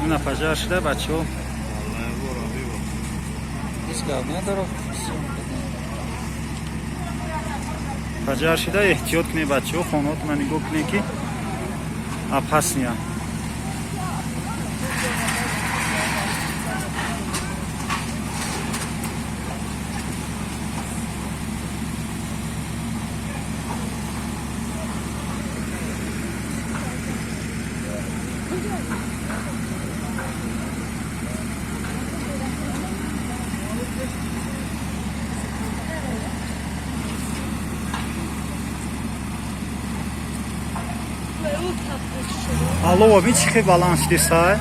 Ина пожар шуда, бачаҳо. Ҳеҷ гап надорад. Пожар шуда, эҳтиёт кунед, бачаҳо, хонаотона нигоҳ кунед, ки опасный. Алло, бин, чӣ хел баланд шудисай.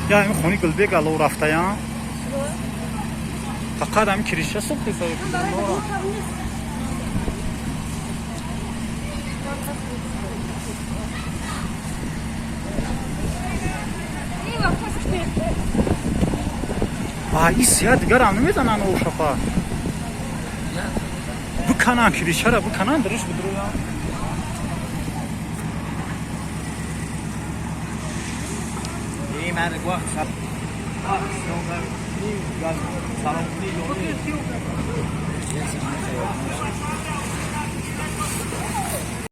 Я ами хони Гулбек алло рафтаям, фақат ами крыша сӯхтиса. А и сия дигарам намезананд, ошафа биканан, крыша ра биканан, дуруст бидуруям. Ман вақт салом кунӣ ё не?